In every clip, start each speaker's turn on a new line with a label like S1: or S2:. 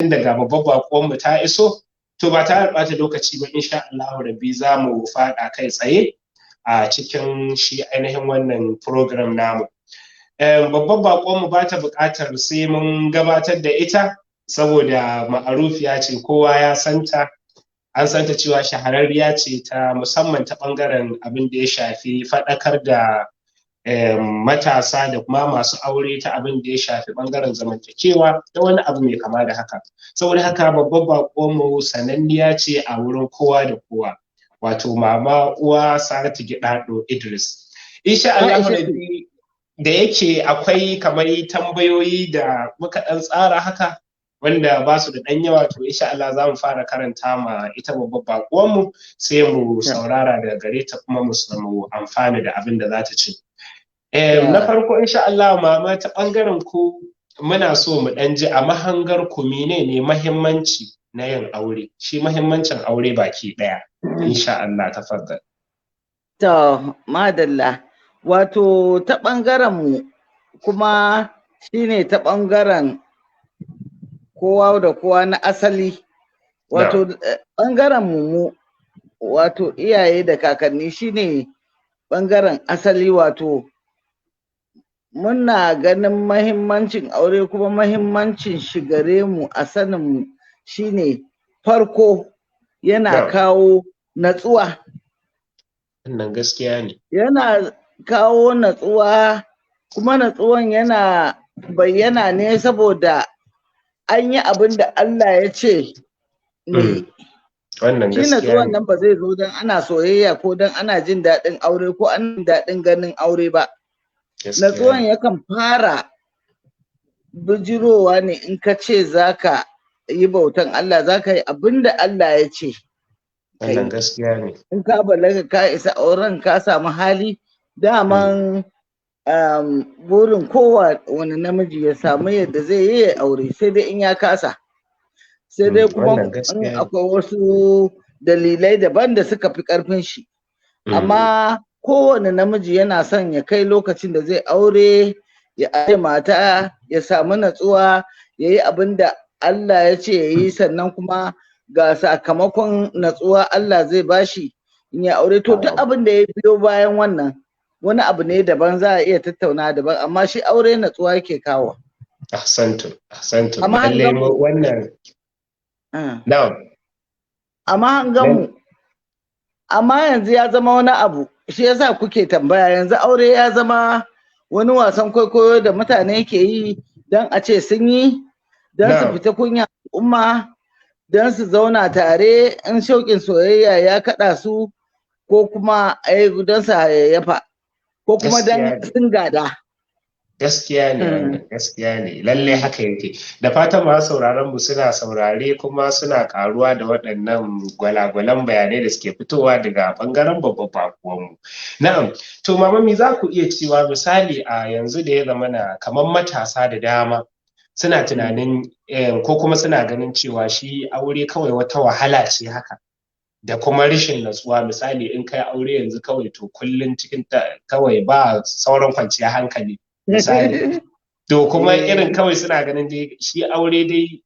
S1: Daga babbar baƙuwar mu ta iso, to ba tare da ɓata lokaci ba, insha Allahu Rabbi, za mu faɗa kai tsaye a cikin shi ainihin wannan program namu. Babbar baƙuwar mu ba ta buƙatar sai mun gabatar da ita, saboda ma'arufiya ce, kowa ya santa, an santa cewa shahararriya ce ta musamman ta ɓangaren abin da ya shafi faɗakar da matasa da kuma masu aure ta abin da ya shafi ɓangaren zamantakewa da wani abu mai kama da haka. Saboda haka, babbar mu sananniya ce a wurin kowa da kowa, wato Mama Uwa Saratu Gidado Idris. Insha Allah, da yake akwai kamar tambayoyi da muka ɗan tsara haka wanda ba su da ɗan yawa, to insha Allah za mu fara karanta ma ita babbar baƙuwanmu, sai mu saurara daga gare ta kuma mu amfana da abin da za ta ce. Na farko, insha Allah, mama, ta ɓangaren ku muna so mu ɗan ji a mahangar ku ne mahimmanci na yin aure, shi mahimmancin aure baki ɗaya, insha Allah. Tafaddal.
S2: To, madalla. Wato ta ɓangaren mu kuma shine ta ɓangaren kowa da kowa na asali, wato ɓangaren mu, wato iyaye da kakanni, shine ɓangaren asali. Wato muna ganin mahimmancin aure, kuma mahimmancin shi gare mu a sanin mu shine farko yana kawo natsuwa.
S1: Wannan gaskiya ne.
S2: Yana kawo natsuwa, kuma natsuwan yana bayyana ne saboda an yi abin da Allah ya ce ne.
S1: Wannan
S2: shi
S1: gaskiya
S2: natsuwan
S1: ne.
S2: nan ba zai zo don ana soyayya ko don ana jin daɗin aure ko ana jin daɗin ganin aure ba. Natsuwan
S1: ne.
S2: yakan fara bijirowa ne in ka ce za ka yi bautan Allah, za ka yi abin da Allah ya ce ka
S1: Wannan
S2: yi.
S1: gaskiya ne.
S2: In ka balaga, ka isa auren, ka samu hali, daman burin kowa wani namiji ya samu yadda zai yi ya aure, sai dai in ya kasa, sai dai kuma
S1: Wannan
S2: in
S1: gaskiya ne.
S2: akwai wasu dalilai daban da suka fi karfin shi. Amma kowane namiji yana son ya kai lokacin da zai aure, ya aje mata, ya samu natsuwa, ya yi abin da Allah ya ce ya yi, sannan kuma ga sakamakon natsuwa Allah zai bashi in ya aure. To, duk abin da ya biyo bayan wannan wani abu ne daban, za a iya tattauna daban, amma shi aure natsuwa yake kawo.
S1: Ahsantum, ahsantum.
S2: Amma an
S1: Lallai wannan na'am.
S2: Amma an gan mu, amma yanzu ya zama wani abu, shi yasa kuke tambaya. Yanzu aure ya zama wani wasan kwaikwayo da mutane ke yi don a ce sun yi, don su fita kunya al'umma, don su zauna tare in shauƙin soyayya ya kaɗa su, ko kuma ai don su hayayyafa, ko kuma don
S1: Gaskiya ne.
S2: sun gada.
S1: Gaskiya ne wannan, gaskiya ne. Lalle haka yake. Da fatan masu sauraron mu suna saurare kuma suna karuwa da waɗannan gwalagwalan bayanai da suke fitowa daga ɓangaren babban bakuwan mu. Na'am, to mama, me za ku iya cewa misali a yanzu da ya zama na kamar matasa da dama suna tunanin ko kuma suna ganin cewa shi aure kawai wata wahala ce haka da kuma rashin natsuwa? Misali, in kai aure yanzu kawai, to kullum cikin kawai ba sauran kwanciyar hankali misali. To kuma irin kawai suna ganin dai shi aure dai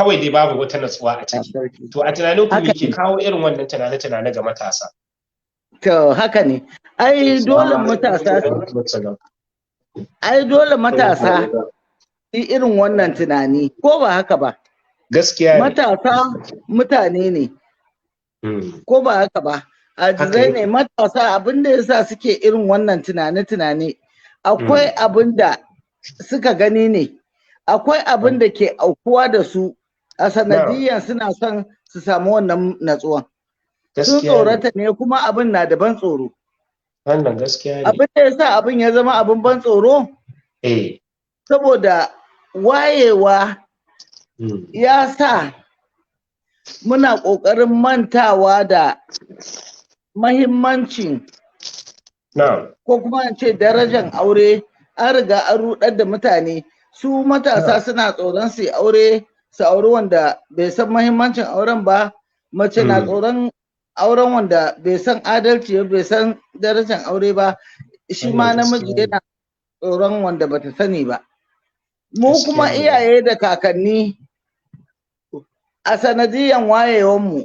S1: kawai dai babu wata natsuwa a ciki. To, a tunanin ku me
S2: Haka
S1: ke
S2: ne.
S1: kawo irin wannan tunane-tunane ga matasa?
S2: To, haka ne. Ai dole matasa su yi irin wannan tunani, ko ba haka ba?
S1: Gaskiya ne.
S2: Matasa mutane ne, ko ba haka ba? Ajizai ne
S1: yake.
S2: Matasa, abin da yasa suke irin wannan tunane-tunane, akwai abin da suka gani ne, akwai abin da ke aukuwa da su a sanadiyan suna son su samu wannan natsuwan. Sun
S1: Gaskiya ne.
S2: tsorata ne, kuma abin na da ban tsoro.
S1: Wannan gaskiya ne.
S2: Abin da yasa abin ya zama abin ban tsoro, saboda wayewa ya sa muna ƙoƙarin mantawa da mahimmancin ko kuma in ce darajan aure. An riga an ruɗar da mutane. Su matasa suna tsoron su yi aure, su auri wanda bai san mahimmancin auren ba. Mace na tsoron auren wanda bai san adalci ba, bai san darajan aure ba. Shi ma
S1: Wannan
S2: namiji
S1: gaskiya ne.
S2: yana tsoron wanda bata sani ba. Mu kuma
S1: Gaskiya ne.
S2: iyaye da kakanni A sanadiyan wayewanmu,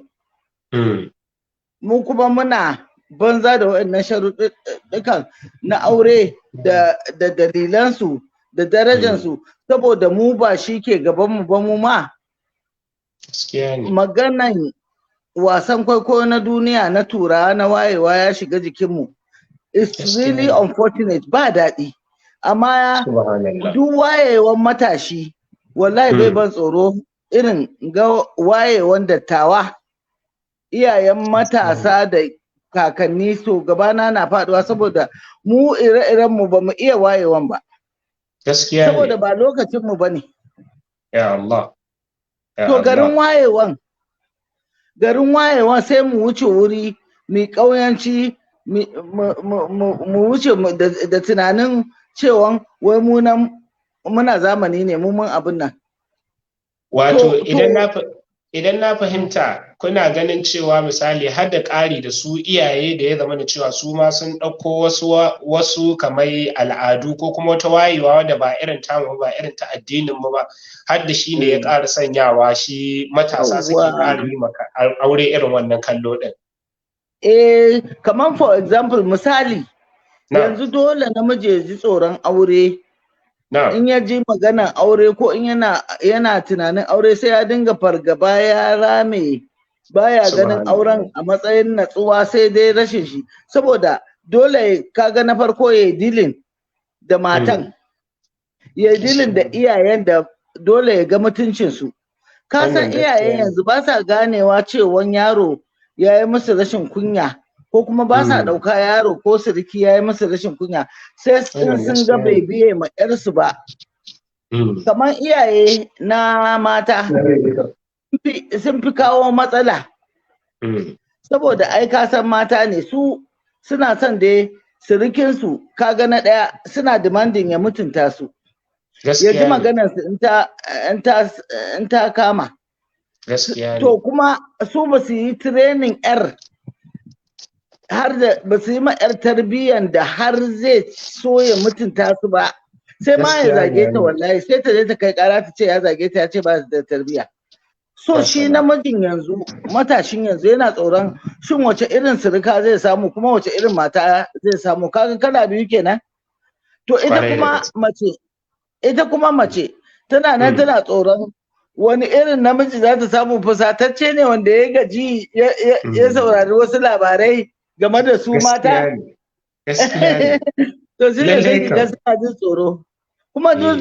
S2: mu kuma muna banza da waɗannan sharuɗɗukan na aure da dalilansu da darajansu, saboda mu ba shi ke gabanmu ba. Mu ma maganan wasan kwaikwayo na duniya na Turawa na wayewa ya shiga jikinmu. It's really unfortunate, ba daɗi. Amma duk wayewan matashi, wallahi bai ban tsoro irin ga wayewan dattawa, iyayen matasa da kakanni. So gabana na faduwa saboda mu ire-iren mu ba mu iya wayewan ba.
S1: Gaskiya.
S2: Saboda ba lokacin mu bane.
S1: Ya Allah.
S2: To garin wayewan sai mu wuce wuri, mu ƙauyanci, mu wuce da tunanin cewa wai mu nan muna zamani ne, mu mun abin nan.
S1: Wato idan na fahimta, kuna ganin cewa misali har da ƙari da su iyaye da ya zama da cewa su ma sun ɗauko wasu kamar al'adu ko kuma wata wayewa wanda ba irin tamu ba, irin ta addinin mu ba, har da shi ne ya ƙara sanyawa shi matasa suke ƙara yi aure irin wannan kallo ɗin.
S2: Eh, kamar for example, misali, yanzu dole namiji ya ji tsoron aure. In ya ji maganan aure ko in yana tunanin aure, sai ya dinga fargaba, ya rame, baya ganin auren a matsayin natsuwa, sai dai rashin shi. Saboda dole kaga na farko ya dealing da matan, ya dealing da iyayen, da dole ya ga mutuncinsu. Ka san iyayen yanzu ba sa ganewa cewan yaro ya yi musu rashin kunya, ko kuma ba sa ɗauka yaro ko siriki ya yi musu rashin kunya, sai in sun ga bai biye ma 'yarsu ba. Kamar iyaye na mata sun fi kawo matsala. Saboda ai ka san mata ne, su suna son dai sirikinsu, kaga na ɗaya suna demanding ya mutunta su. Ya ji maganarsu in ta kama. To kuma su ba su yi training 'yar har da ba su yi ma 'yar tarbiyyan da har zai so ya mutunta su ba. Sai ma ya zage ta, wallahi sai ta je ta kai kara, ta ce ya zage ta, ya ce ba da tarbiyya. So shi namijin yanzu, matashin yanzu, yana tsoron shin wace irin sirika zai samu, kuma wace irin mata zai samu. Kaga kala biyu kenan. To ita kuma mace tana nan tana tsoron wani irin namiji za ta samu, fusatacce ne wanda ya gaji ya saurari wasu labarai game da su mata. To shi ne sai ga suna jin tsoro. Kuma duk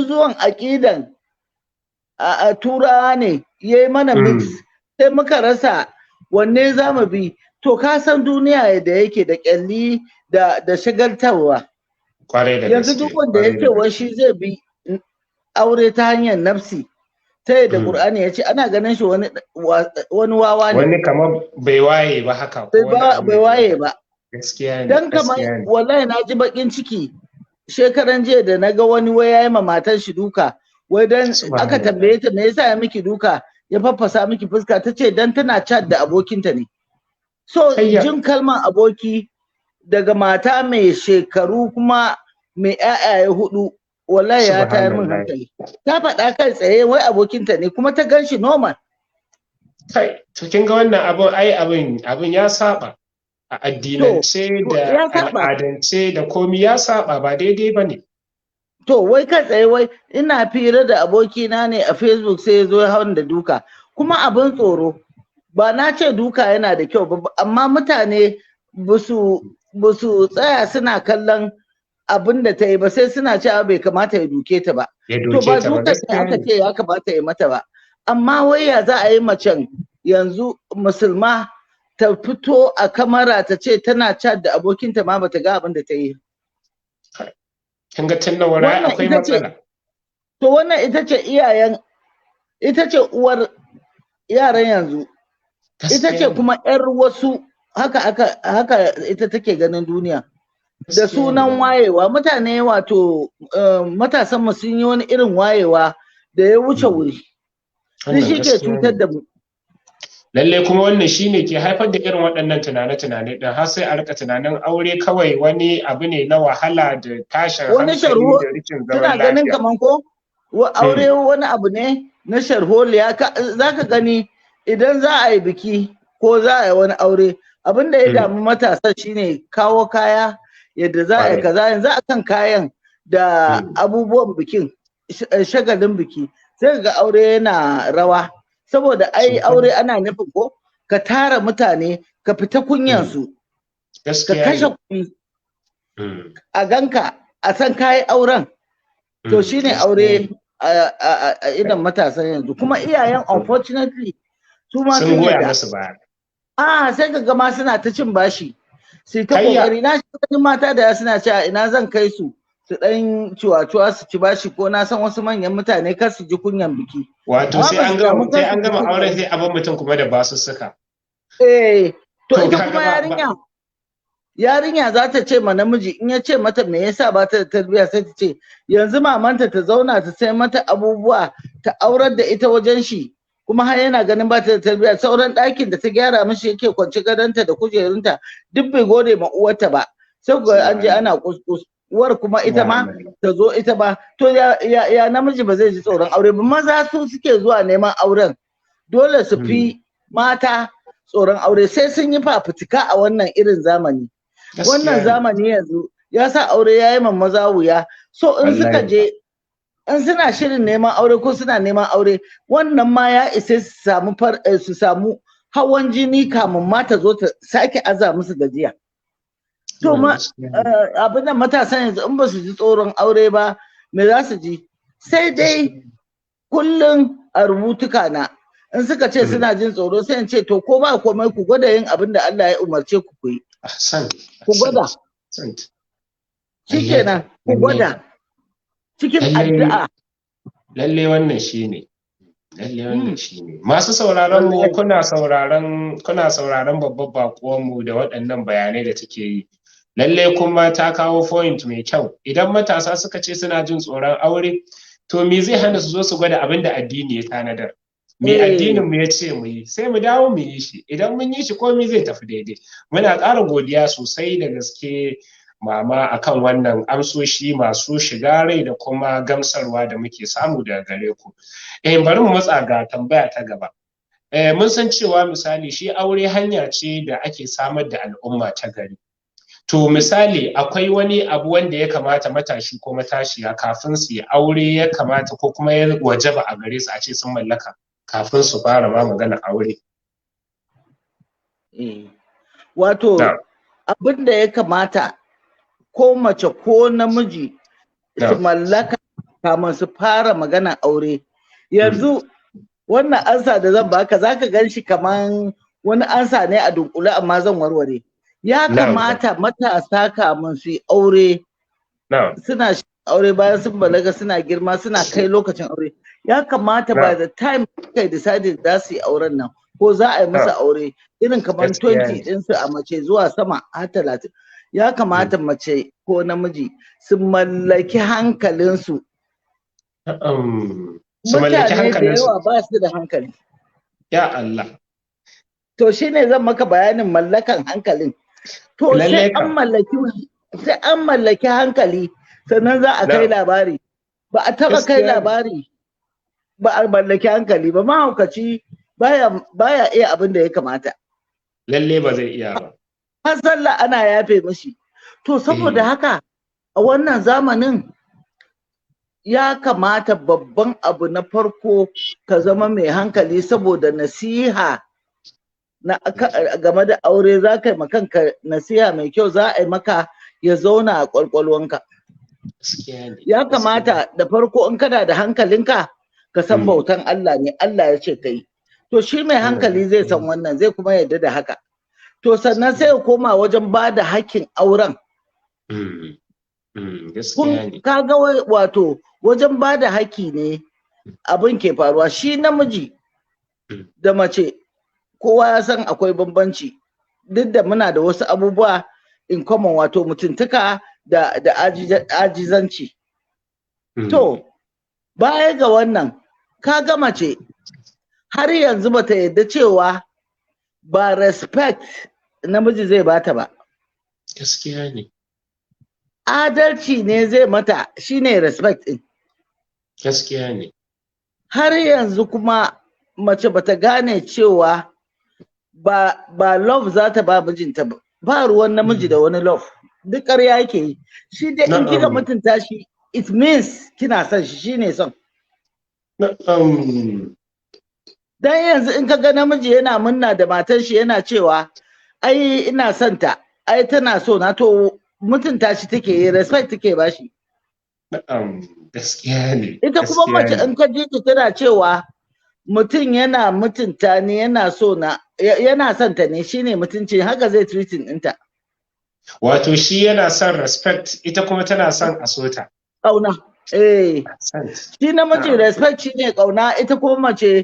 S2: zuwan aƙidan a Turawa ne ya yi mana mix, sai muka rasa wanne za mu bi. To ka san duniya da yake da kyalli da shagaltarwa. Yanzu duk wanda ya ce wai shi zai bi aure ta hanyar nafsi, ta yadda Qur'ani ya ce, ana ganin shi wani wawa ne.
S1: Wani kamar bai waye ba haka.
S2: Bai waye ba.
S1: Gaskiya ne.
S2: Dan kamar wallahi na ji bakin ciki shekaran jiya da na ga wani wai yayi ma matar shi duka. Wai dan aka tambaye ta, me yasa ya miki duka, ya faffasa miki fuska? Ta ce dan tana chat da abokinta ne. So jin kalmar aboki daga mata mai shekaru kuma mai ƴaƴaye hudu, wallahi ya tayar min hankali. Ta faɗa kai tsaye wai abokinta ne, kuma ta gan shi normal.
S1: Kai, to kin ga wannan abun, ai abun ya saba a addinance da al'adance da komi, ya saba, ba daidai ba ne.
S2: To wai kai tsaye wai ina fira da abokina ne a Facebook, sai ya zo ya hawan da duka. Kuma abin tsoro, ba na ce duka yana da kyau ba, amma mutane ba su tsaya suna kallon abin da ta yi ba, sai suna cewa bai kamata ya duke ta ba. To ba duka ne aka ce ya kamata ya mata ba. Amma wai ya za a yi macen yanzu musulma ta fito a kamara ta ce tana chat da abokinta ma bata ga abin da ta yi?
S1: Kin ga tun nan akwai matsala.
S2: To wannan ita ce iyayen, ita ce uwar yaran yanzu. Ita ce kuma 'yar wasu, haka haka ita take ganin duniya. Da sunan wayewa, mutane, wato matasanmu sun yi wani irin wayewa da ya wuce wuri. Shi ke cutar da mu.
S1: Lalle, kuma wannan shine ke haifar da irin waɗannan tunane-tunane ɗin, har sai a rika tunanin aure kawai wani abu ne na wahala da tashin
S2: hankali da rikin zaman
S1: lafiya.
S2: Suna ganin kaman ko aure wani abu ne na sharholiya. Za ka gani idan za a yi biki ko za a yi wani aure, abin da ya damu matasa shine kawo kaya, yadda za a yi kaza. Yanzu akan kayan da abubuwan bikin, shagalin biki, sai ga aure yana rawa. Saboda ai aure ana nufin ko ka tara mutane, ka fita kunyansu, ka kashe kuɗi, a ganka, a san kayi auren. To shine aure a idan matasan yanzu. Kuma iyayen, unfortunately, su ma
S1: sun goya musu baya.
S2: A sai ka ga ma suna ta cin bashi, sai ta kokari. Na shi mata da suna cewa ina zan kai su su dan cuwa-cuwa, su ci bashi, ko na san wasu manyan mutane, kar su ji kunyan biki.
S1: Wato sai an gama auren, sai abin mutum kuma da basussuka.
S2: Eh, to ita kuma yarinya za ta ce ma namiji, in ya ce mata me yasa ba ta da tarbiyya, sai ta ce yanzu mamanta ta zauna ta sai mata abubuwa, ta aurar da ita wajen shi, kuma har yana ganin ba ta da tarbiyya. Sauran ɗakin da ta gyara mishi yake kwance, gadonta da kujerunta duk, bai gode ma uwarta ba. Sai ku an je ana kuskus, uwar kuma ita ma ta zo ita ba. To ya namiji ba zai ji tsoron aure ba? Maza su suke zuwa neman auren, dole su fi mata tsoron aure, sai sun yi fafutuka a wannan irin zamani. Wannan zamani yanzu ya sa aure ya yi ma maza wuya. So in suka je, in suna shirin neman aure ko suna neman aure, wannan ma ya isa su samu hawan jini kamun ma ta zo ta sake aza musu gajiya. To ma abin nan, matasan yanzu in ba su ji tsoron aure ba, me za su ji? Sai dai kullum a rubutuka na, in suka ce suna jin tsoro, sai in ce to, ko ba komai ku gwada yin abin da Allah ya umarce ku ku yi. Ku gwada. Shikenan, ku gwada cikin addu'a.
S1: Lalle wannan shine. Lalle wannan shine. Masu sauraron mu, kuna sauraron babbar bakuwar mu da waɗannan bayanai da take yi. Lalle kuma ta kawo point mai kyau. Idan matasa suka ce suna jin tsoron aure, to me zai hana su zo su gwada abin da addini ya tanadar? Me addinin mu ya ce mu yi, sai mu dawo mu yi shi. Idan mun yi shi, komai zai tafi daidai. Muna ƙara godiya sosai da gaske, mama, akan wannan amsoshi masu shiga rai da kuma gamsarwa da muke samu daga gare ku. Bari mu matsa ga tambaya ta gaba. Mun san cewa misali shi aure hanya ce da ake samar da al'umma ta gari. To misali, akwai wani abu wanda ya kamata matashi ko matashiya kafin su yi aure ya kamata ko kuma ya wajaba a gare su a ce sun mallaka kafin su fara ma magana aure?
S2: Wato abin da ya kamata ko mace ko namiji su mallaka kamun su fara magana aure. Yanzu wannan ansa da zan baka, zaka gan shi kaman wani ansa ne a dunkule, amma zan warware. Ya kamata matasa kamun su yi aure, suna aure bayan sun balaga, suna girma, suna kai lokacin aure, ya kamata by the time kai decided za su yi auren nan ko za a yi musu aure, irin kamar 20 ɗinsu a mace zuwa sama har 30, ya kamata mace ko namiji su mallaki hankalinsu. Mutane da yawa ba su da hankali.
S1: Ya Allah.
S2: To shine zan maka bayanin mallakan hankalin. To sai an mallaki hankali, sannan za a kai labari. Ba a taba kai labari ba a mallaki hankali ba. Mahaukaci baya iya abin da ya kamata.
S1: Lalle ba zai iya ba.
S2: Har sallah ana yafe mishi. To saboda haka a wannan zamanin ya kamata babban abu na farko ka zama mai hankali, saboda nasiha na game da aure, za ka yi kanka nasiha mai kyau, za a yi maka ya zauna a kwalkwalwanka. Ya kamata da farko in kana da hankalinka, ka san bautan Allah ne, Allah ya ce ka yi. To shi mai hankali zai san wannan, zai kuma yarda da haka. To sannan sai ya koma wajen ba da hakkin auren. Kaga wato wajen ba da hakki ne abin ke faruwa. Shi namiji da mace kowa ya san akwai bambanci, duk da muna da wasu abubuwa in common, wato mutuntuka da ajizanci. To baya ga wannan, kaga mace har yanzu bata yarda cewa ba respect namiji zai bata ba.
S1: Gaskiya ne.
S2: Adalci ne zai mata, shine respect din.
S1: Gaskiya ne.
S2: Har yanzu kuma mace bata gane cewa ba love za ta ba mijinta ba. Ba ruwan namiji da wani love, duk ƙarya yake yi. Shi dai in kika mutunta shi, it means kina son shi, shine son. Dan yanzu in ka ga namiji yana munna da matar shi, yana cewa, "Ai ina son ta, ai tana so na," to mutunta shi take yi, respect take ba shi.
S1: Na'am, gaskiya ne.
S2: Ita kuma mace, in ka ji ta tana cewa mutum yana mutunta ni, yana so na, yana son ta ne, shine mutunci, haka zai treating ɗinta.
S1: Wato shi yana son respect, ita kuma tana son a so ta.
S2: Ƙauna, eh. Shi namiji respect shine ƙauna, ita kuma mace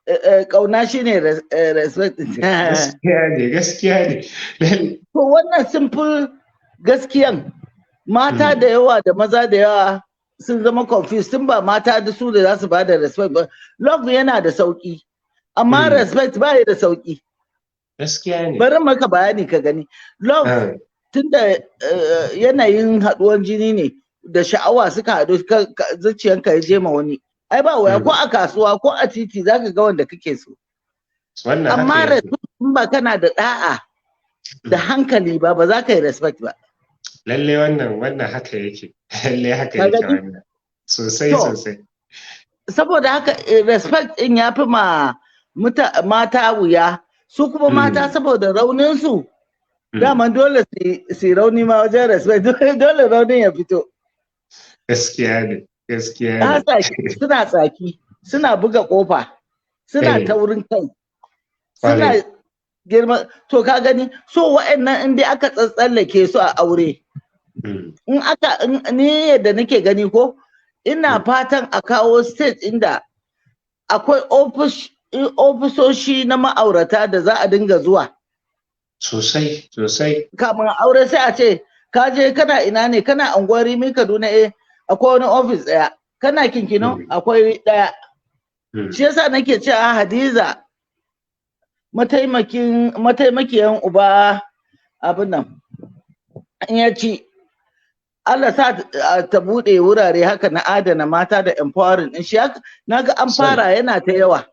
S2: ƙauna shine respect.
S1: Gaskiya ne, gaskiya ne.
S2: To wannan simple gaskiyan, mata da yawa da maza da yawa sun zama confused. Tun ba mata da su da za su bada respect ba. Love yana da sauki, amma respect ba da sauki.
S1: Gaskiya ne.
S2: Bari maka bayani ka gani. Love, tunda yanayin haduwan jini ne da sha'awa suka haɗu, zuciyanka ya je ma wani, ai ba waya, ko a kasuwa ko a titi zaka ga wanda kake so. Amma respect, in ba kana da da'a da hankali ba, ba za ka yi respect ba.
S1: Lalle wannan haka yake, lalle haka yake wannan, sosai sosai.
S2: Saboda haka respect din ya fi ma mata wuya. Su kuma mata, saboda raunin su, daman dole su rauni ma wajen respect, dole raunin ya fito.
S1: Gaskiya ne, gaskiya
S2: ne. Suna tsaki, suna buga kofa, suna taurin kai, suna girma. To ka gani, so wa'annan in dai aka tsatsallake su a aure, in aka, ni yadda nake gani ko, ina fatan a kawo state inda akwai ofisoshi na ma'aurata da za a dinga zuwa.
S1: Sosai sosai.
S2: Kamun aure sai a ce, ka je, kana ina ne? Kana Anguwar Rimi, Kaduna? Eh, akwai wani ofis ɗaya. Kana Kinkino? Akwai ɗaya. Shi yasa nake cewa Hadiza, mataimakin mataimakiyan uba, abin nan in ya ci, Allah sa ta buɗe wurare haka na adana mata da empowering din shi. Naga an fara, yana ta yawa.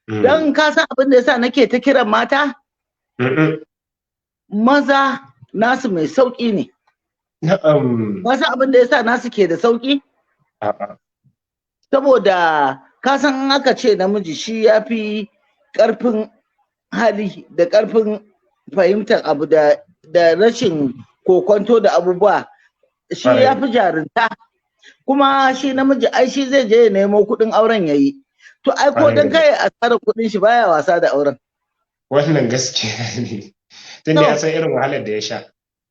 S2: Don ka san abin da yasa nake ta kiran mata? Maza nasu mai sauƙi ne. Ka san abin da yasa nasu ke da sauƙi? Saboda ka san in aka ce namiji, shi ya fi ƙarfin hali da ƙarfin fahimtar abu da rashin kokonto da abubuwa, shi ya fi jarunta. Kuma shi namiji, ai shi zai je ya nemo kuɗin auren ya yi. To ai ko dan kai asarar kuɗin shi, baya wasa da auren.
S1: Wannan gaskiya ne, tunda ya san irin wahalar da ya sha.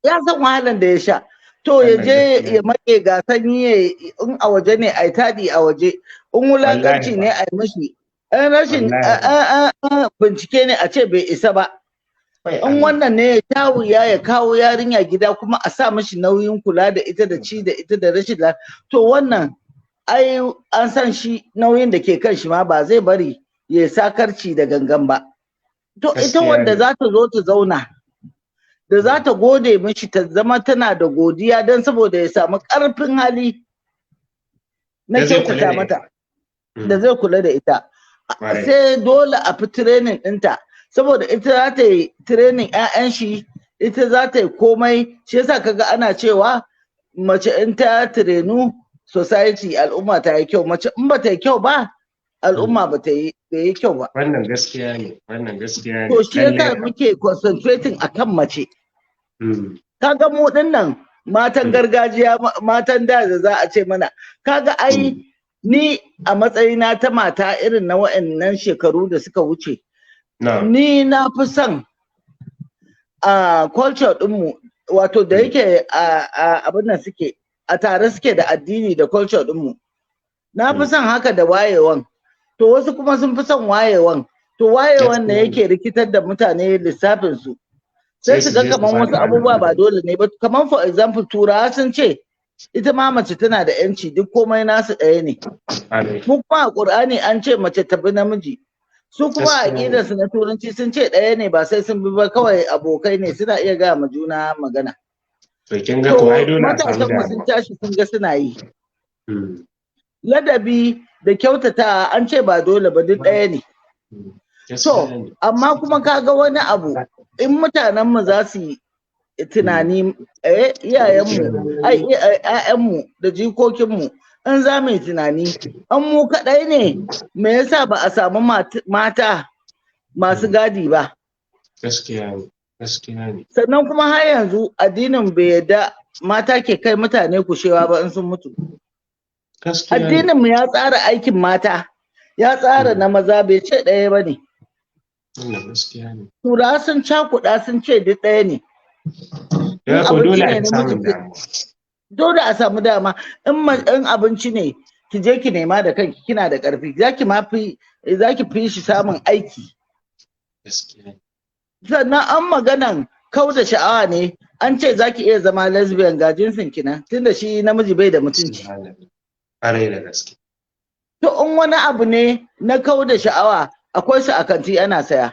S2: Ya san wahalar da ya sha. To ya je ya make, ga sanyi, in a waje ne ai taɗi a waje, in wulakanci ne ai mashi, in rashin bincike ne a ce bai isa ba, in wannan ne ya sha wuya ya kawo yarinya gida, kuma a sa mashi nauyin kula da ita da ci da ita da rashin. To wannan ai an san shi nauyin da ke kan shi ma ba zai bari ya sakarci da gangan ba. To ita wanda za ta zo ta zauna, da za ta gode mishi, ta zama tana da godiya, don saboda ya samu ƙarfin hali na kyautata mata da zai kula da ita, sai dole a fi training ɗinta, saboda ita za ta yi training 'ya'yan shi, ita za ta yi komai. Shi yasa kaga ana cewa mace in ta trainu, society, al'umma ta yi kyau. Mace in ba ta yi kyau ba, al'umma ba ta yi kyau ba.
S1: Wannan gaskiya ne, wannan gaskiya ne.
S2: To shi yasa muke concentrating akan mace. Kaga mu dinnan matan gargajiya, matan da za a ce mana, kaga ai ni a matsayina ta mata irin na wa'annan shekaru da suka wuce, ni na fi son a culture ɗinmu, wato da yake abin nan suke a tare suke da addini da culture ɗinmu, na fi son haka da wayewan. To wasu kuma sun fi son wayewan. To wayewan ne yake rikitar da mutane lissafin su, sai su ga kaman wasu abubuwa ba dole ne ba. Kaman for example, Turawa sun ce ita ma mace tana da yanci, duk komai nasu ɗaya ne. Mu kuma a Qur'ani an ce mace ta bi namiji. Su kuma a aƙidar su na Turanci sun ce ɗaya ne, ba sai sun bi ba, kawai abokai ne, suna iya gaya ma juna magana.
S1: To kin ga ko ai dole a samu.
S2: Matasan mu sun tashi sun ga suna yi ladabi. da kyautata an ce ba dole ba, duk ɗaya ne. To, amma kuma kaga wani abu, in mutanenmu za su yi tunani, iyayenmu, ai ƴaƴanmu da jikokinmu, in za mu yi tunani, in mu kaɗai ne, me yasa ba a samu mata masu gadi ba?
S1: Gaskiya ne, gaskiya ne.
S2: Sannan kuma har yanzu addinin bai yarda mata ke kai mutane kushewa ba in sun mutu. Addinin mu ya tsara aikin mata, ya tsara na maza, bai ce ɗaya ba ne. Turawa sun cakuɗa sun ce duk ɗaya ne. Dole a samu dama. In abinci ne, ki je ki nema da kanki, kina da ƙarfi, zaki ma fi, zaki fi shi samun aiki. Sannan an maganan kau da sha'awa ne, an ce zaki iya zama lesbian, ga jinsin kina, tunda shi namiji bai da mutunci. To in wani abu ne na kau da sha'awa, akwai su a kanti ana saya.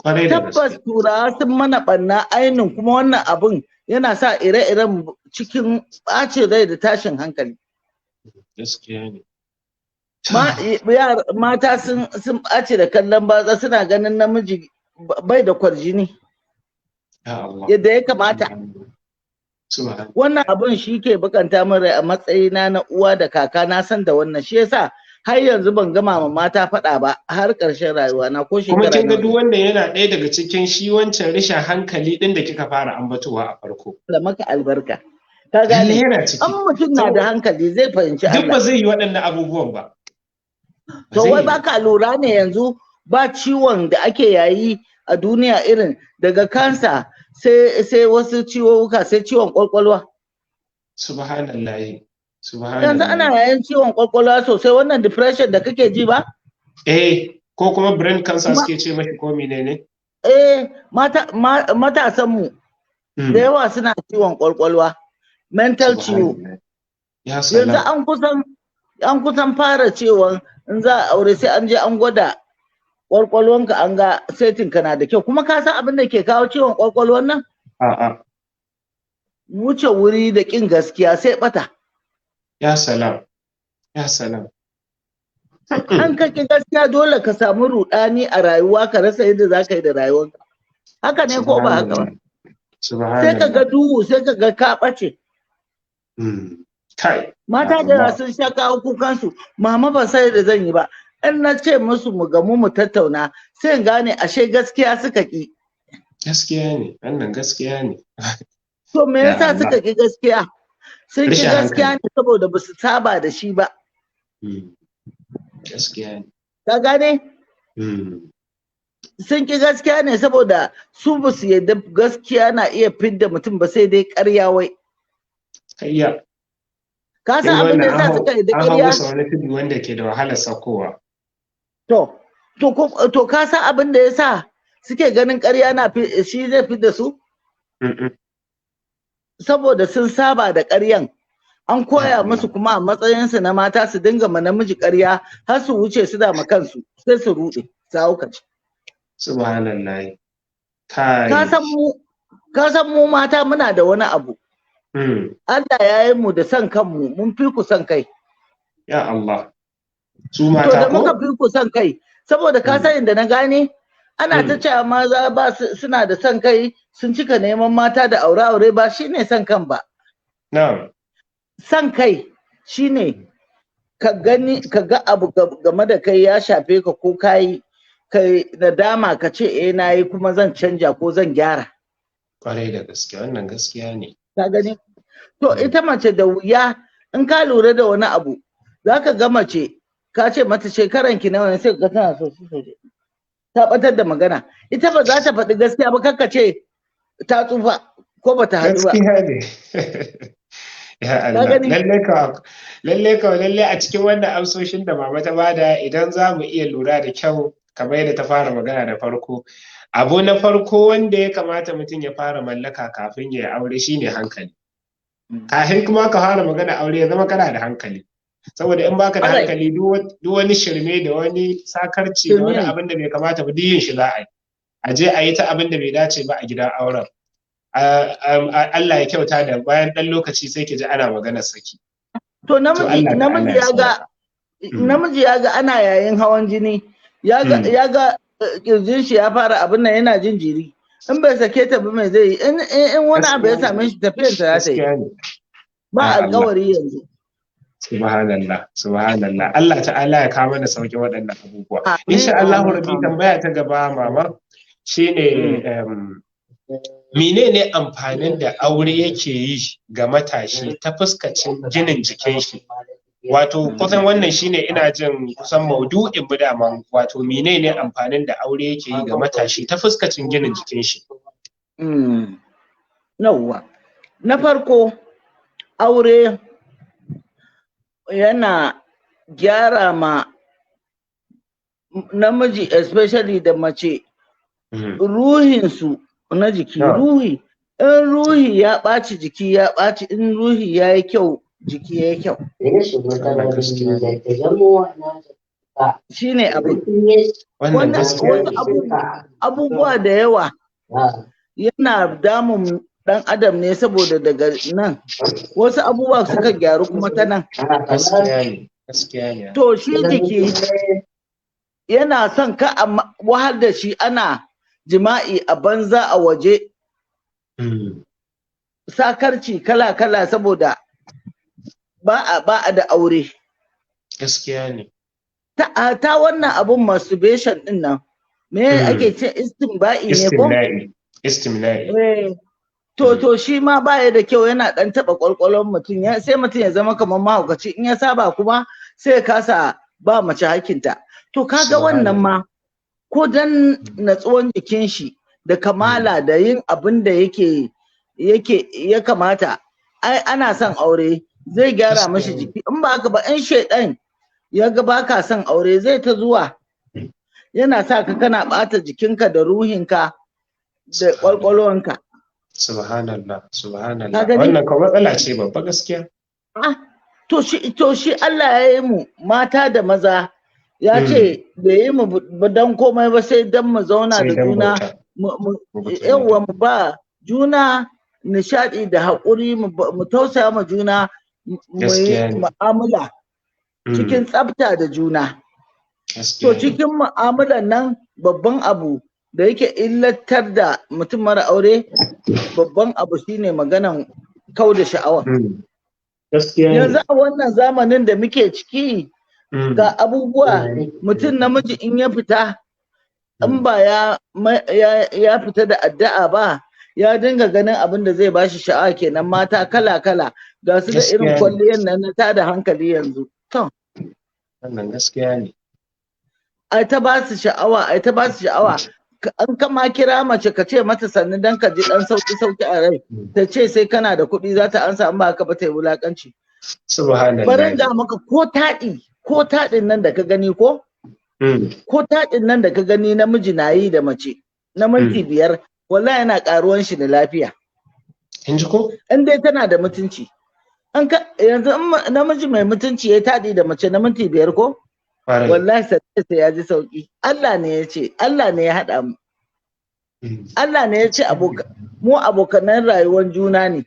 S2: Tabbas Turawa sun mana ɓanna ainin, kuma wannan abun yana sa ire-iren cikin ɓacin rai da tashin hankali. Mata sun ɓace da kallon batsa, suna ganin namiji bai da kwarjini yadda ya kamata. Wannan abun shi ke bukanta min rai a matsayina na uwa da kaka, na san da wannan, shi yasa har yanzu ban gama ma mata faɗa ba har ƙarshen rayuwa na ko shekara.
S1: Kuma kin ga duk wannan yana ɗaya daga cikin shi wancan rashin hankali ɗin da kika fara ambatowa a farko.
S2: Da maka albarka. Ka gane, an mutum na da hankali zai fahimci Allah.
S1: Duk ba zai yi waɗannan abubuwan ba.
S2: To wai baka lura ne yanzu ba ciwon da ake yayi a duniya irin daga kansa sai wasu ciwowuka, sai ciwon ƙwaƙwalwa.
S1: Subhanallahi.
S2: Yanzu ana yayin ciwon kwakwalwa sosai, wannan depression da kake ji ba?
S1: Eh, ko kuma brain cancer suke ce mashi, ko menene?
S2: Eh, matasan mu da yawa suna ciwon kwakwalwa, mental ciwo. Yanzu an kusan fara cewa in za a aure sai an je an gwada kwakwalwanka, an ga setin ka na da kyau. Kuma ka san abin da ke kawo ciwon kwakwalwan nan?
S1: A'a.
S2: Wuce wuri da kin gaskiya, sai bata.
S1: Ya salam, ya salam.
S2: An ka ki gaskiya, dole ka samu rudani a rayuwa, ka rasa yadda za ka yi da rayuwarka. Haka ne ko ba haka ba? Sai ka ga duhu, sai ka ga ka ɓace. Mata da sun sha kawo kukansu, "Mama, ban sai da zan yi ba." In na ce musu mu gamu mu tattauna, sai in gane ashe gaskiya suka ki.
S1: Gaskiya ne, wannan gaskiya ne.
S2: To me yasa suka ki gaskiya? Sun ki gaskiya ne saboda ba su saba da shi ba.
S1: Gaskiya ne.
S2: Ka gane? Sun ki gaskiya ne saboda su ba su yadda gaskiya na iya fidda mutum ba, sai dai ƙarya wai.
S1: Kayya.
S2: Ka san abin da yasa suka yadda
S1: An hau
S2: ƙarya?
S1: bisa wani tudu wanda ke da wahalar sakowa.
S2: To, ka san abin da yasa suke ganin ƙarya na shi zai fidda su? Saboda sun saba da ƙaryan. An koya musu kuma a matsayinsu na mata su dinga ma namiji ƙarya har su wuce su ma kansu, sai su ruɗe, su haukace.
S1: Subhanallah. Kai.
S2: Ka san mu mata muna da wani abu. Allah ya yi mu da son kanmu, mun fi ku son kai.
S1: Ya Allah. Su
S2: To
S1: mata
S2: da muka
S1: ko?
S2: fi ku son kai, saboda ka san inda na gane, ana ta cewa maza ba suna da son kai, sun cika neman mata da aure-aure, ba shine son kan ba. Son kai shine ka gani, ka ga abu game da kai ya shafe ka, ko kayi kai nadama, ka ce, "Eh, na yi, kuma zan canja ko zan gyara."
S1: Kwarai da gaske, wannan gaskiya ne.
S2: Ka gani? To ita mace da wuya, in ka lura da wani abu, zaka ga mace ka ce mata shekaran ki nawa ne, sai ka ga tana so so ta batar da magana. Ita ba za ta faɗi gaskiya ba, kakka ce ta tsufa ko ba ta haɗu ba.
S1: Gaskiya ne. Ya Allah.
S2: Gani?
S1: Lalle ka, lalle ka, lalle a cikin wannan amsoshin da mama ta bada, idan za mu iya lura da kyau, kamar yadda ta fara magana da farko, abu na farko wanda ya kamata mutum ya fara mallaka kafin ya yi aure shine hankali. Kafin kuma ka fara magana aure, ya zama kana da hankali. Saboda in baka da hankali, duk wani shirme da wani sakarci da wani
S2: Shirme.
S1: abin da bai kamata ba, duk yin shi za a yi. A je a yi ta abin da bai dace ba a gidan auren. Allah ya kyauta, da bayan ɗan lokaci sai ki ji ana maganar saki.
S2: To
S1: To
S2: namiji
S1: Allah da
S2: namiji
S1: Allah ya
S2: ya ga
S1: sauka.
S2: Namiji ya ga ana yayin hawan jini, ya ga ya ga kirjin shi ya fara abin nan, yana jin jiri. In bai sake ta ba, mai zai yi? In wani abu ya same shi, tafiyar ta za ta yi. Ba alkawari yanzu.
S1: Subhanallah, subhanallah. Allah ta'ala ya kawo mana sauki waɗannan abubuwa. Insha Allah rabbi, tambaya ta gaba, mama, shine menene amfanin da aure yake yi ga matashi ta fuskacin ginin jikin shi? Wato kusan wannan shine, ina jin, kusan maudu'in mu daman, wato menene amfanin da aure yake yi ga matashi ta fuskacin ginin jikin shi?
S2: Yawwa. Na farko, aure yana gyara ma namiji, especially da mace, ruhinsu na jiki. Ruhi, in ruhi ya ɓaci, jiki ya ɓaci. In ruhi ya yi kyau, jiki ya yi kyau. Shi ne abu.
S1: Wannan
S2: wasu abubuwa da yawa yana damun ɗan adam ne saboda daga nan wasu abubuwa suka gyaru kuma ta nan. To shi jiki yana son ka a wahal da shi, ana jima'i a banza a waje, sakarci kala-kala, saboda ba a da aure.
S1: Gaskiya ne.
S2: Ta wannan abun masturbation din nan, me ake ce, istimba'i ne ko?
S1: Istimna'i.
S2: To shi ma baya da kyau, yana dan taba kwalkwalon mutum, sai mutum ya zama kamar mahaukaci. In ya saba kuma, sai ya kasa ba mace hakinta. To kaga wannan ma, ko dan natsuwan jikin shi da kamala da yin abin da yake ya kamata, ai ana son aure zai gyara mashi jiki. In ba haka ba, in shaidan ya ga baka son aure, zai ta zuwa yana sa ka kana bata jikinka da ruhinka da kwalkwalwanka.
S1: Subhanallah, subhanallah. Wannan kuma matsala ce babba gaskiya.
S2: Ah, to shi Allah ya yi mu mata da maza, ya ce bai yi mu don komai ba sai don mu zauna da juna, yawwa, mu ba juna nishaɗi da haƙuri, mu tausaya ma juna, mu yi mu'amala cikin tsafta da juna. To cikin mu'amalan nan, babban abu da yake illatar da mutum mara aure, babban abu shine maganan kau da sha'awa. Yanzu a wannan zamanin da muke ciki, ga abubuwa, mutum namiji in ya fita, in ba ya fita da addu'a ba, ya dinga ganin abin da zai bashi sha'awa kenan. Mata kala kala ga su da irin kwalliyar nan na tada hankali yanzu. To
S1: wannan gaskiya ne.
S2: Ai ta ba su sha'awa, ai ta ba su sha'awa. An kama kira mace ka ce mata sannu dan ka ji dan sauki sauki a rai, ta ce sai kana da kuɗi za ta ansa, in ba haka ba ta yi wulakanci.
S1: Subhanallah.
S2: Barin ga maka, ko taɗi, ko taɗin nan da ka gani, ko taɗin nan da ka gani namiji na yi da mace na minti 5, wallahi yana ƙaruwan shi da lafiya.
S1: In ji ko?
S2: In dai tana da mutunci. An ka yanzu in namiji mai mutunci ya taɗi da mace na minti 5 ko? Wallahi sai ya ji sauki. Allah ne ya ce, Allah ne ya haɗa mu. Allah ne ya ce mu abokanan rayuwar juna ne.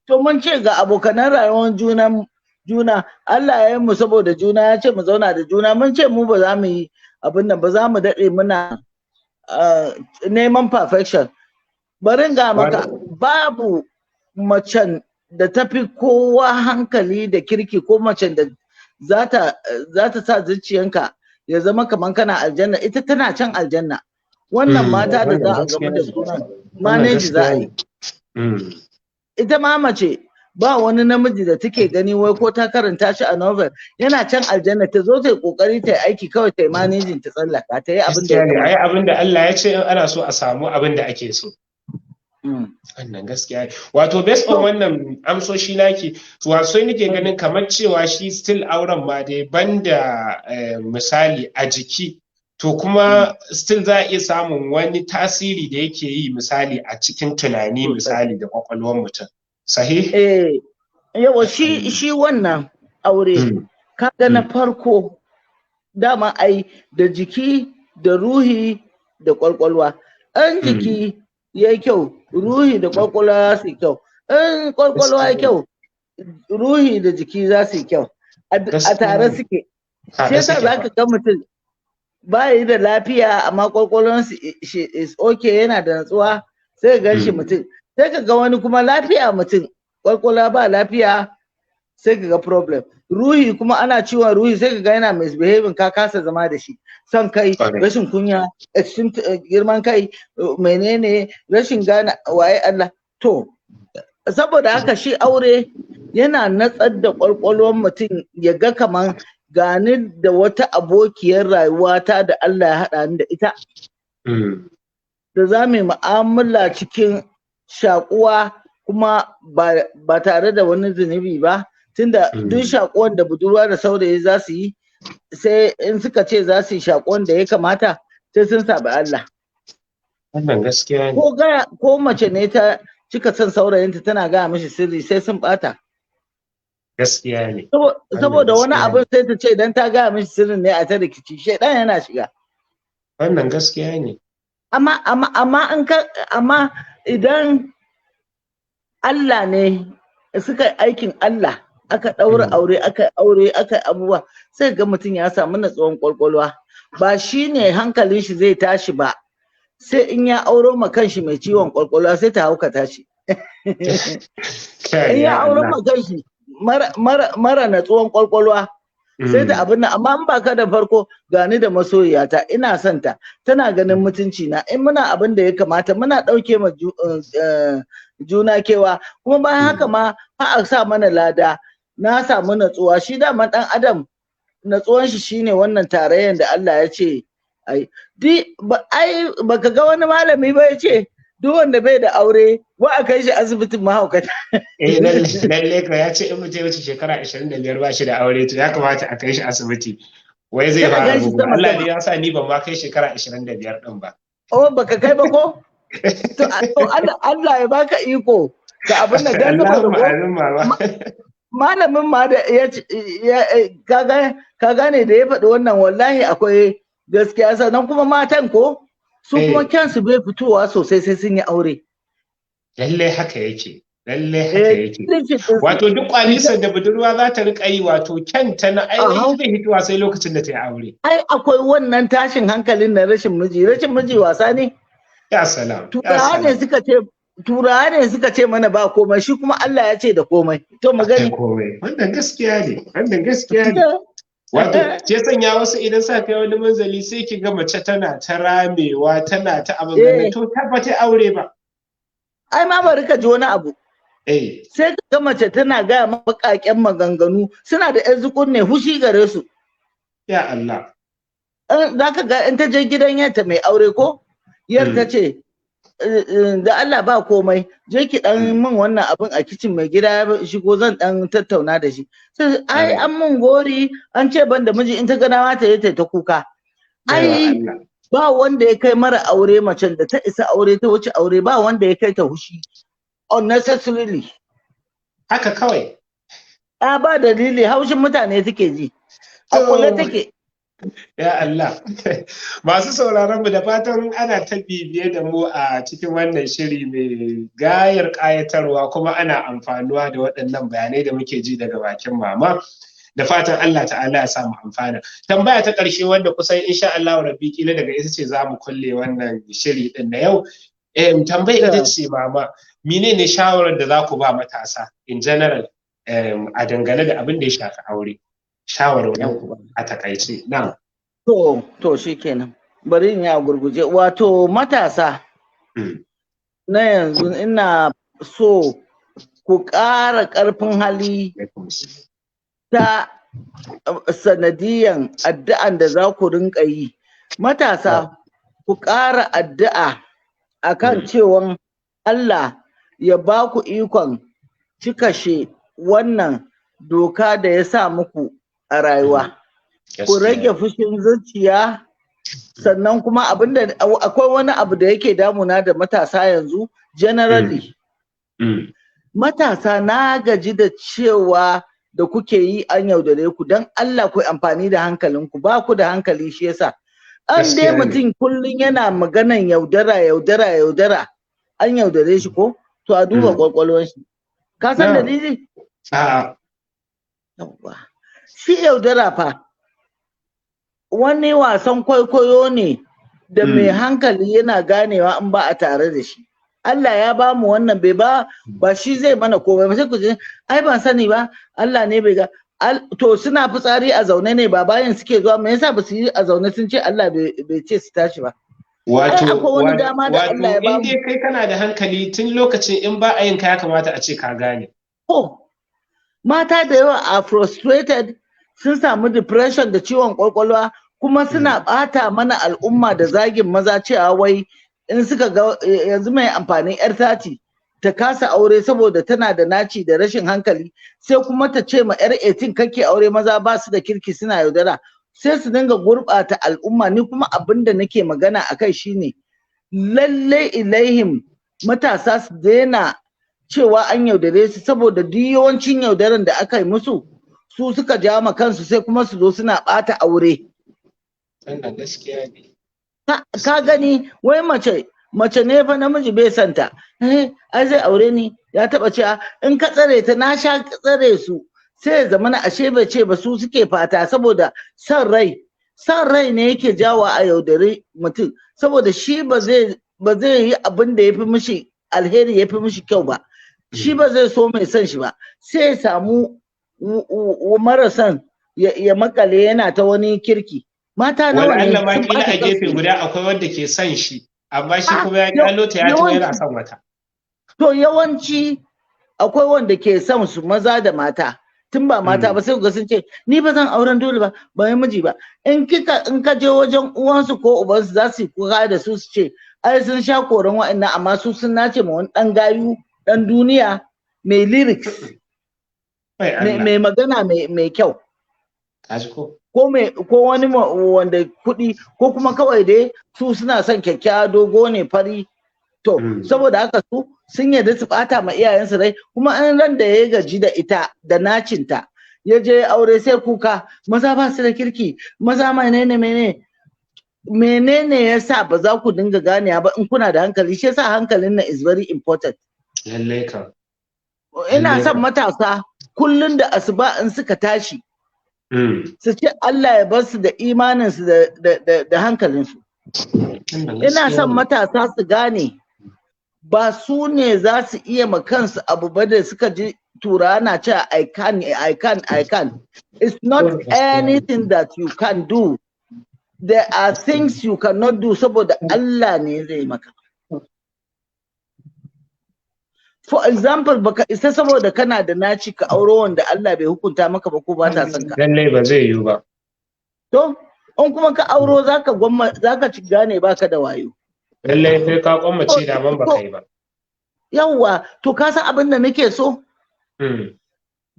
S2: To mun ce ga abokanan rayuwar juna juna, Allah ya yi mu saboda juna, ya ce mu zauna da juna, mun ce mu ba za mu yi abin nan ba, za mu daɗe muna neman perfection. Bari ga maka, babu macen da tafi kowa hankali da kirki, ko macen da za ta sa zuciyanka ya zama kamar kana aljanna, ita tana can aljanna. Wannan mata da za a gamu da sunan manage za a yi. Ita ma mace, ba wani namiji da take gani wai ko ta karanta shi a novel yana can aljanna. Ta zo ta yi kokari ta yi aiki kawai, ta yi managing, ta tsallaka, ta yi abin da
S1: ya ai abin da Allah ya ce in ana so a samu abin da ake so. Wannan gaskiya. Wato based on wannan amsoshi naki, wato nake ganin kamar cewa shi still auren ma dai, banda misali a jiki, to kuma still za a iya samun wani tasiri da yake yi, misali a cikin tunani, misali da kwakwalwar mutum. Sahih?
S2: Eh, yawa, shi wannan aure, kaga na farko dama ai da jiki da ruhi da kwalkwalwa. An jiki ya yi kyau, ruhi da kwakwalwa za su yi kyau. In kwakwalwa ya kyau, ruhi da jiki za su yi kyau. A tare suke. Shi yasa zaka ga mutum ba yi da lafiya amma kwakwalwar shi is okay, yana da natsuwa, sai ka gan shi mutum. Sai ka ga wani kuma lafiya mutum, kwakwalwa ba lafiya, sai ka ga problem. Ruhi kuma ana ciwon ruhi, sai ka ga yana misbehaving, ka kasa zama da shi. Son kai, rashin kunya, extreme girman kai, menene, rashin gane waye Allah. To saboda haka shi aure yana natsar da kwakwalwar mutum, ya ga kaman gani da wata abokiyar rayuwata da Allah ya haɗa ni da ita, da za mu yi mu'amala cikin shakuwa kuma ba tare da wani zunubi ba, tunda duk shakuwan da budurwa da saurayi za su yi, sai in suka ce za su yi shakuwan da ya kamata, sai sun sabi Allah.
S1: Wannan gaskiya ne.
S2: Ko mace ne ta cika son saurayinta tana gaya mishi sirri, sai sun bata.
S1: Gaskiya ne.
S2: Saboda wani abin sai ta ce idan ta gaya mishi sirrin ne a ta rikici, shaidan yana shiga.
S1: Wannan gaskiya ne.
S2: Amma amma amma in ka amma idan Allah ne suka yi aikin Allah, aka ɗaura aure, aka aure, aka abubuwa, sai ga mutum ya samu natsuwan kwalkwalwa. Ba shi ne hankalin shi zai tashi ba, sai in ya auro ma kanshi mai ciwon kwalkwalwa, sai ta hauka tashi. In ya auro ma kanshi mara natsuwan kwalkwalwa, sai ta abin nan. Amma in ba ka da farko, gani da masoyiyata, ina son ta, tana ganin mutunci na, in muna abin da ya kamata, muna ɗauke ma juna kewa, kuma bayan haka ma har a sa mana lada, na samu natsuwa. Shi dama ɗan adam natsuwan shi shine wannan tarayyar da Allah ya ce ai di ba. Ai baka ga wani malami ba ya ce duk wanda bai da aure wa a kai shi asibitin mahaukata?
S1: Eh, lalle ka ya ce in mutum ya wuce shekara 25 ba shi da aure, to ya kamata a kai shi asibiti. Wai zai fara bugu. Allah ne ya sa ni ban ma kai shekara 25 din ba.
S2: Oh, baka kai ba ko? To Allah ya baka iko ga abin da dan malamin ma da ya ka gane da ya faɗi wannan, wallahi akwai gaskiya. Sannan kuma matan ko su kuma kyansu bai fitowa sosai sai sun yi aure.
S1: Lallai haka yake. Lallai haka yake. Wato duk kwalisar da budurwa za ta rika yi, wato kyanta na ainihin bai hitowa sai lokacin da ta yi aure.
S2: Ai akwai wannan tashin hankalin na rashin miji, rashin miji wasa ne.
S1: Ya salam.
S2: Turawa ne suka ce mana ba komai, shi kuma Allah ya ce da komai. To mu gani.
S1: Komai. Wannan gaskiya ne. Wannan gaskiya ne. Wato, ce sanya wasu idan sa kai wani manzali, sai ki ga mace tana ta ramewa, tana ta abin ganin, to tabbata aure ba.
S2: Ai ma bari ka ji wani abu. Sai ka ga mace tana gaya baƙaƙen maganganu, suna da ƴan zukun ne, hushi gare su.
S1: Ya Allah.
S2: Za ka ga in ta je gidan yanta mai aure ko, yar ta ce, da Allah ba komai, je ki dan min wannan abin a kicin, mai gida ya shigo, zan dan tattauna da shi. Sai ai an mun gori, an ce ban da miji. In ta ga dama ta yi ta kuka. Ai ba wanda ya kai mara aure, macen da ta isa aure ta wuce aure, ba wanda ya kai ta hushi unnecessarily.
S1: Haka kawai.
S2: A ba dalili, haushin mutane take ji, a kula take.
S1: Ya Allah, masu sauraron mu, da fatan ana ta bibiye da mu a cikin wannan shiri mai gayar ƙayatarwa, kuma ana amfanuwa da waɗannan bayanai da muke ji daga bakin mama. Da fatan Allah ta'ala ya samu amfana. Tambaya ta ƙarshe, wanda kusan insha Allah rabbi kila daga ita ce za mu kulle wannan shiri din na yau. Tambaya ita ce, mama, menene shawarar da za ku ba matasa in general a dangane da abin da ya shafi aure? Shawarwarin a takaice na.
S2: To shikenan, bari in ya gurguje. Wato matasa na yanzu, ina so ku ƙara ƙarfin hali ta sanadiyan addu'an da za ku rinƙa yi. Matasa, ku ƙara addu'a akan cewan Allah ya ba ku ikon cikashe wannan doka da ya sa muku a rayuwa. Ku rage fushin zuciya. Sannan kuma abinda akwai wani abu da yake damuna da matasa yanzu generally. Matasa, na gaji da cewa da kuke yi an yaudare ku. Don Allah ku amfani da hankalinku, ba ku da hankali shi yasa. An dai mutum kullum yana maganan yaudara, yaudara, yaudara, an yaudare shi ko, to a duba kwakwalwar shi. Ka san dalili? Shi yaudara fa Wani wasan kwaikwayo ne da mai hankali yana ganewa in ba a tare da shi. Allah ya ba mu wannan, bai ba ba shi zai mana komai ba. Sai ku ji, ai ban sani ba, Allah ne bai ga. To suna fitsari a zaune ne, ba bayan suke zuwa? Me yasa ba su yi a zaune sun ce Allah bai ce su tashi ba?
S1: Wato
S2: Ai, akwai wani dama da Allah ya
S1: wato in
S2: bamu.
S1: dai kai kana da hankali, tun lokacin in ba a yin ka, ya kamata a ce ka gane.
S2: To, mata da yawa are frustrated, sun samu depression da ciwon kwakwalwa, kuma suna bata mana al'umma da zagin maza, cewa wai in suka ga yanzu mai amfanin yar 30 ta kasa aure saboda tana da naci da rashin hankali, sai kuma ta ce ma yar 18, "Kake aure, maza ba su da kirki, suna yaudara." Sai su dinga gurɓata al'umma. Ni kuma abin da nake magana akai shine, lallai ilaihim matasa su daina cewa an yaudare su, saboda duk yawancin yaudaran da aka yi musu, su suka ja ma kansu, sai kuma su zo suna ɓata aure.
S1: Wannan gaskiya ne.
S2: Ka gani, wai mace ne fa namiji bai santa, ai zai aure ni, ya taba cewa in ka tsare ta, na sha tsare su, sai ya zama na ashe bai ce ba, su suke fata, saboda son rai. Son rai ne yake jawo a yaudari mutum, saboda shi ba zai yi abin da ya fi mishi alheri, ya fi mishi kyau ba. Shi ba zai so mai son shi ba, sai ya samu mara son ya makale, yana ta wani kirki. Mata nawa
S1: Wani
S2: ne
S1: Allah ma
S2: sun
S1: kila
S2: ɓata
S1: a gefe
S2: kansu.
S1: guda akwai wanda ke son shi, amma shi
S2: Ah,
S1: kuma ya kyalo ta, ya taho yana son wata.
S2: To, yawanci akwai wanda ke son su, maza da mata. Tun ba mata ba, sai ku ga sun ce, "Ni ba zan auren dole ba, ba yi miji ba." In ka je wajen uwansu ko ubansu, za su yi kuka da su, su ce ai sun sha koran wa'annan, amma su sun nace ma wani dan gayu, dan duniya, mai lyrics,
S1: Bai
S2: mai
S1: Allah.
S2: mai magana mai kyau.
S1: Ka ji ko?
S2: Ko mai ko wani wanda kuɗi, ko kuma kawai dai su suna son kyakkyawa, dogo ne, fari. To, saboda haka su sun yarda su bata ma iyayensu rai, kuma an ran da ya gaji da ita da nacinta, ya je aure, sai kuka, "Maza ba su da kirki, maza menene menene menene." Yasa ba za ku dinga ganewa ba in kuna da hankali? Shi yasa hankalin nan is very important.
S1: Lallai kam.
S2: Ina
S1: Lallai
S2: son
S1: kam.
S2: matasa kullun da asuba in suka tashi su ce Allah ya bar su da imaninsu da hankalinsu.
S1: Wannan
S2: Ina
S1: gaskiya
S2: son
S1: ne.
S2: matasa su gane ba su ne za su iya ma kansu abu ba da suka ji Turawa na cewa, "I can, I can, I can." It's not
S1: Gaskiya ne.
S2: anything that you can do. There are things you cannot do, saboda Allah ne zai maka. For example, baka isa saboda kana da naci ka auro wanda Allah bai hukunta maka ba ko ba ta son ka.
S1: Lallai ba zai yiwu ba.
S2: To, in kuma ka auro, zaka gwamma zaka ci gane baka da wayo.
S1: Lallai sai ka kwammace da ban baka yi ba.
S2: Yawwa, to ka san abin da nake so?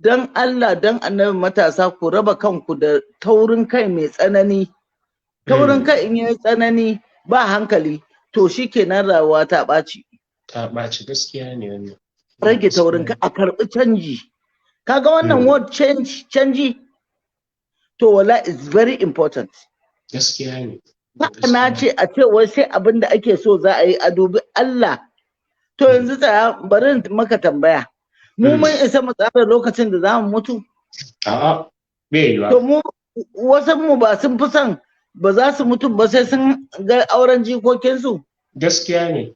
S2: Dan Allah, dan Annabi, matasa, ku raba kanku da taurin kai mai tsanani. Taurin kai in yayi tsanani ba hankali, to shikenan, rayuwa ta ɓaci.
S1: Ta ɓaci, gaskiya ne wannan.
S2: Rage taurin kai, a karɓi canji. Kaga wannan word change, canji? To wala is very important.
S1: Gaskiya ne.
S2: Na ce a ce wai sai abin da ake so za a yi, a dubi Allah. To yanzu tsaya, bari in maka tambaya. Mu mun isa mu tsara lokacin da za mu mutu?
S1: A'a, bai yiwa.
S2: To mu wasu mu ba sun fi son ba za su mutu ba sai sun ga auren jikokinsu.
S1: Gaskiya ne.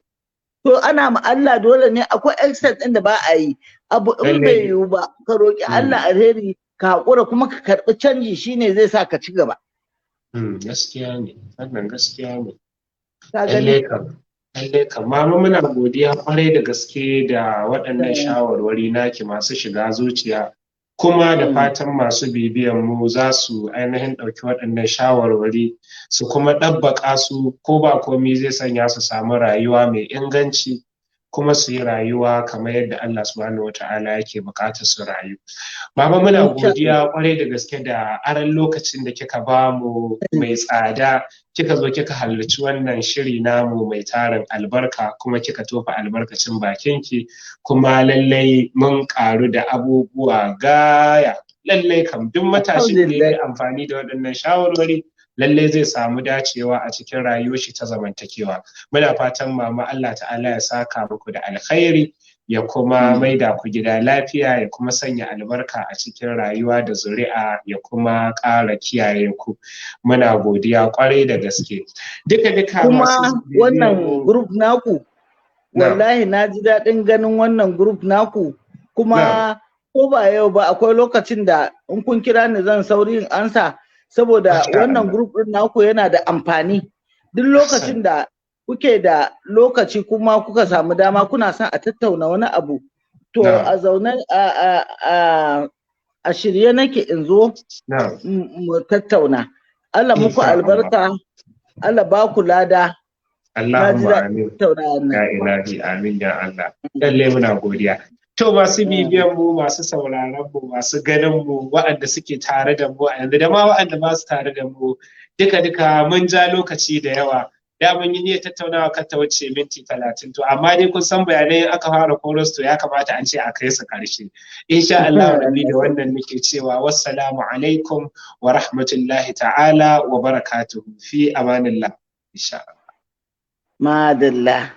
S2: To ana ma Allah dole ne? Akwai extent ɗin da ba a yi. Abu in bai yiwu ba, ka roƙi Allah alheri, ka haƙura kuma ka karɓi canji, shine zai sa ka ci gaba.
S1: Gaskiya ne. Wannan gaskiya ne.
S2: Ka
S1: Lallai
S2: gani?
S1: kam. Lallai kam. Mama, muna godiya kwarai da gaske da waɗannan shawarwari naki masu shiga zuciya. Kuma da fatan masu bibiyan mu za su ainihin ɗauki waɗannan shawarwari su kuma ɗabbaƙa su, ko ba komi zai sanya su samu rayuwa mai inganci, kuma su yi rayuwa kamar yadda Allah Subhanahu wata'ala yake buƙatar su rayu. Mama, muna godiya kwarai da gaske da aran lokacin da kika ba mu mai tsada, kika zo kika halarci wannan shiri namu mai tarin albarka, kuma kika tofa albarkacin bakinki, kuma lallai mun ƙaru da abubuwa gaya. Lallai kam, duk matashin da ya yi amfani da waɗannan shawarwari, lallai zai samu dacewa a cikin rayuwar shi ta zamantakewa. Muna fatan, mama, Allah Ta'ala ya saka muku da alkhairi. Ya kuma maida ku gida lafiya, ya kuma sanya albarka a cikin rayuwa da zuri'a, ya kuma ƙara kiyaye ku. Muna godiya kwarai da gaske. Duka duka.
S2: Kuma wannan group naku, wallahi na ji daɗin ganin wannan group naku. Kuma ko ba yau ba, akwai lokacin da in kun kira ni zan sauri in ansa, saboda wannan group ɗin naku yana da amfani. Duk lokacin da kuke da lokaci kuma kuka samu dama, kuna son a tattauna wani abu, to a zaune a shirye nake in zo mu tattauna. Allah muku albarka, Allah ba ku lada.
S1: Allahumma amin. Ya ilahi, amin ya Allah. Lalle muna godiya. To, masu bibiyan mu, masu sauraron mu, masu ganin mu, waɗanda suke tare da mu a yanzu da ma waɗanda ba su tare da mu, duka duka mun ja lokaci da yawa. Da mun yi niyyar tattaunawa kar ta wuce minti 30, to amma dai kun san bayanai aka fara koros, to ya kamata an ce a kai su ƙarshe. Insha Allah rabbi, da wannan muke cewa wassalamu alaikum wa rahmatullahi ta'ala wa barakatuhu, fi amanillah, insha Allah.
S2: Madalla.